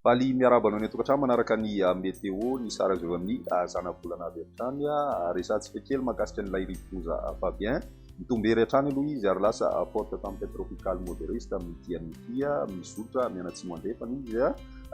Faly miarahaba anao any an-tokantrano manaraka ny météo, ny sary azo avy amin'ny zanabolana avy hatrany. Resahantsika kely mahakasika an'ilay rivodoza Fabien. Mitombo hery hatrany aloha izy ary lasa forte tempête tropicale modérée izy tamin'ity anio ity. Mizotra mianatsimo andrefana izy.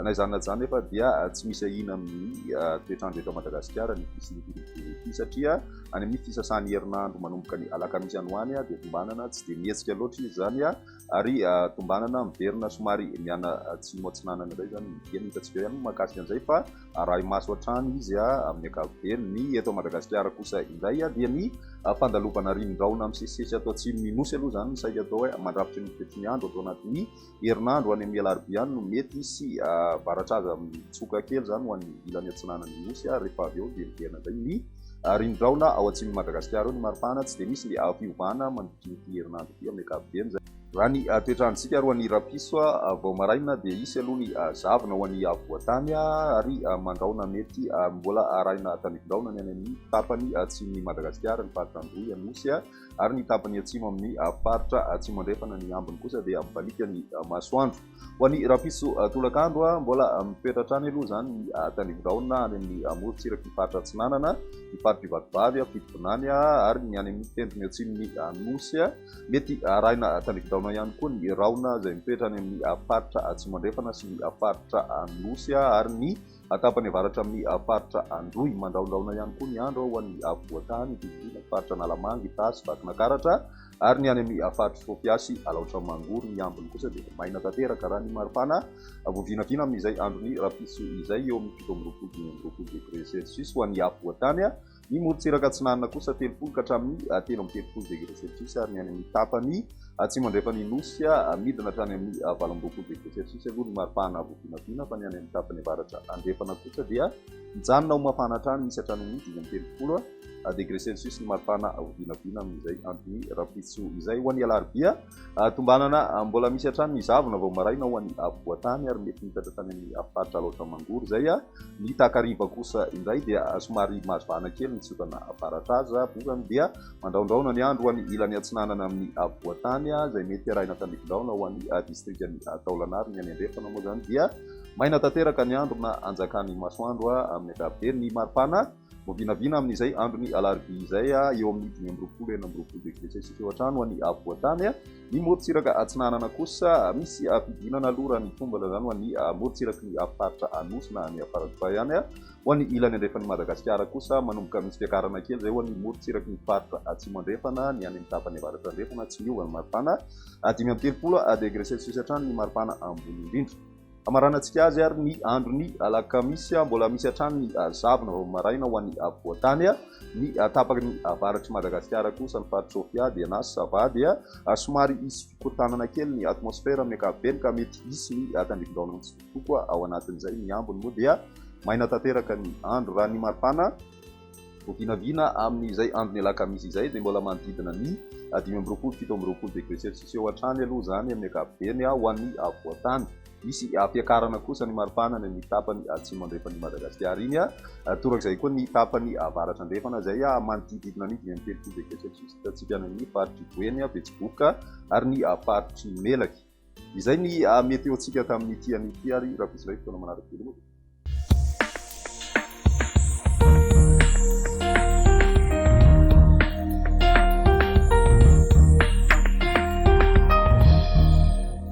Na izany na izany nefa dia tsy misy ahiana amin'ny toetr'andro eto Madagasikara ny fisian'ity rivodoza ity satria any amin'ny fisasan'ny herinandro manomboka ny alakamisy any ho any dia tombanana tsy dia mihetsika loatra izy izany. Ary tombanana miverina somary miana atsimo atsinanana indray izany ny diany. Hitantsika eo ihany moa mahakasika an'izay fa arahi-maso hatrany izy amin'ny ankapobeny. Ny eto Madagasikara kosa indray dia ny fandalovana rinon-drahona misesisesy ato atsimon'ny Nosy aloha izany no saika atao hoe mandrafitra ny toetry ny andro ato anatin'ny herinandro. Any amin'ny alarobia any no mety hisy varatra aza mitsoka kely izany ho an'ny ilany atsinanan'ny Nosy ary rehefa avy eo dia miverina indray ny rinon-drahona ao atsimon'i Madagasikara eo. Ny maripana tsy dia misy ny fiovana mandritra ity herinandro ity amin'ny ankapobeny izay. Raha ny toetr'androntsika ary ho an'ny rapiso vao maraina dia hisy aloha ny zavona ho an'ny afovoan-tany ary mandrahona mety mbola arahina tandrifin-drahona ny any amin'ny tapany atsimon'i Madagasikara, ny faritra Androy, Anosy ary ny tapany atsimo amin'ny faritra atsimo andrefana. Ny ambiny kosa dia mibaliaka ny masoandro. Ho an'ny rapiso tolakandro, mbola mitoetra hatrany aloha izany ny tandrifin-drahona any amin'ny morontsiraky ny faritra atsinanana, ny faritr'i Vatovavy, Fitovinany ary ny any amin'ny tendrony atsimon'ny Nosy. Mety arahina tandrifin-drahona ihany koa ny rahona izay mitoetra any amin'ny faritra atsimo andrefana sy ny faritra Anosy ary ny tapany avaratra amin'ny faritra Androy. Mandrahondrahona ihany koa ny andro ho an'ny afovoan-tany, indrindra ny faritra Analamanga, Itasy, Vakinankaratra ary ny any amin'ny faritr'i Sofia sy Alaotra Mangoro. Ny ambiny kosa dia maina tanteraka raha ny maripana vao vinavina amin'izay andron'ny rahampitso izay, eo amin'ny 27 25 degré celsius ho an'ny afovoan-tany. Ny morontsiraka atsinanana kosa 30 ka hatramin'ny 33 degré celsius ary ny any amin'ny tapany atsimo andrefan'ny Nosy midina hatrany amin'ny 28 degré celsius aloha ny maripana vao vinavina fa ny any amin'ny tapany avaratra andrefana kosa dia mijanona ho mafana hatrany, misy hatrany amin'ny 35 degré celsius ny maripana vao vinavina amin'izay andron'ny rahampitso izay. Ho an'ny alarobia, Tombanana mbola misy hatrany ny zavona vao maraina ho an'ny afovoan-tany ary mety mitatra hatrany amin'ny faritra Alaotra Mangoro izay. Ny takariva kosa indray dia somary mahazo vahana kely ny tsiokana avaratra aza. Vokany dia mandrahondrahona ny andro ho an'ny ilany atsinanana amin'ny afovoan-tany izay mety arahina tandrifin-drahona ho an'ny distrikan'i Taolagnaro. Ny any andrefana moa izany dia maina tanteraka ny andro na anjakan'ny masoandro amin'ny ankapobeny. Ny maripana Vao vinavina amin'izay andron'ny alarobia izay, eo amin'ny 25 26 degré celsius eo hatrany ho an'ny afovoan-tany. Ny morontsiraka atsinanana kosa misy fidinana aloha raha ny tombana izany ho an'ny morontsiraky ny faritra Anosy na any Faradofay any. Ho an'ny ilany andrefan'i Madagasikara kosa manomboka misy fiakarana kely izay ho an'ny morontsiraky ny faritra Atsimo Andrefana, ny any amin'ny tapany avaratra andrefana tsy miova ny maripana, 35 degré celsius hatrany ny maripana ambony indrindra. Hamaranantsika azy ary ny andron'ny alakamisy, mbola misy hatrany ny zavona vao maraina ho an'ny afovoan-tany. Ny tapaky ny avaratr'i Madagasikara kosa, ny faritr'i Sofia dia na Sava dia somary hisy fikorontanana kely ny atmosfera amin'ny ankapobeny ka mety hisy ny tandrifin-drahona mitsitokotoko ao anatin'izay. Ny ambiny moa dia maina tanteraka ny andro. Raha ny maripana Vao vinavina amin'izay andron'ny alakamisy izay dia mbola manodidina ny 25, 27 degré celsius eo hatrany aloha izany amin'ny ankapobeny ho an'ny afovoan-tany. Misy fiakarana kosa ny maripana any amin'ny tapany atsimo andrefan'i Madagasikara iny. Torak'izay koa ny tapany avaratra andrefana izay manodididina ny 35 degré celsius hitantsika any amin'ny faritr'i Boeny, Betsiboka ary ny faritr'i Melaky. Izay ny météo-ntsika tamin'ity anio ity ary rahampitso indray fotoana manaraka veloma.